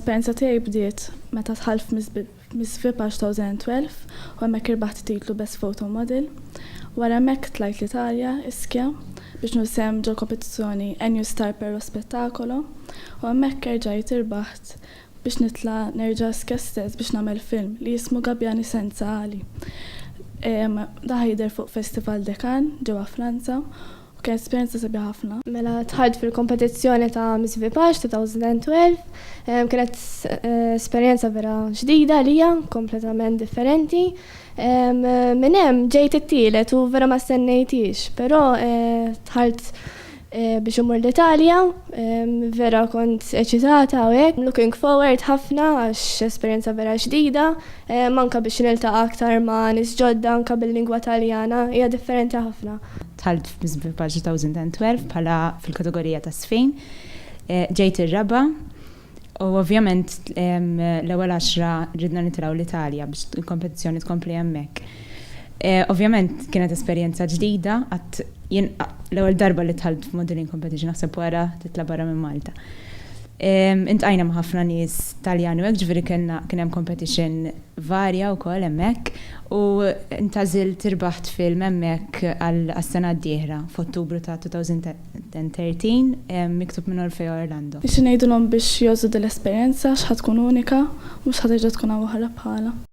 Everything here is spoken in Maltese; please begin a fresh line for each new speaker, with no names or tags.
L-esperjenza tiegħi bdiet meta dħalt f'Miss Vipax 2012 u hemmhekk irbaħt it-titlu Best Photo Model. Wara hemmhekk tlajt l-Italja, Ischia, biex nieħu sehem ġol-kompetizzjoni A New Star per lo Spettacolo u hemmhekk erġajt irbaħt biex nitla' nerġa' Ischia stess biex nagħmel film li jismu Gabbiani Senza Ali. Dan ħa jidher fuq Festival de Cannes ġewwa Franza U kienet esperjenza sabiħa ħafna.
Mela dħalt fil-kompetizzjoni ta' Miss Vipax 2012. Kienet esperjenza vera ġdida għalija, kompletament differenti. Minn hemm ġejt it-tielet u vera ma stennejthiex, però dħalt biex immur l-Italja, vera kont eċitata u hekk. Looking forward ħafna għax esperjenza vera ġdida, anke biex niltaqa' aktar ma' nies ġodda anke bil-lingwa Taljana, hija differenti ħafna.
Dħalt f'Miss Vipax 2012 bħala fil-kategorija taż-żfin. Ġejt ir-raba' u ovvjament l-ewwel għaxra ridna nitilgħu l-Italja biex il-kompetizzjoni tkompli hemmhekk. Ovvjament kienet esperjenza ġdida qatt jien l-ewwel darba li dħalt f'modeling competition naħseb wara titla' barra minn Malta. Intqajna ma' ħafna nies Taljani u hekk ġifieri kellna kien hemm competition varja wkoll hemmhekk u ntgħażilt irbaħt film hemmhekk għas-sena d-dieħla f'Ottubru ta' 2013 miktub minn Orfeo Orlando.
Nixtieq ngħidilhom biex jgħożżu din l-esperjenza għax ħa tkun unika u mhux ħa terġa' tkun hawn oħra bħalha.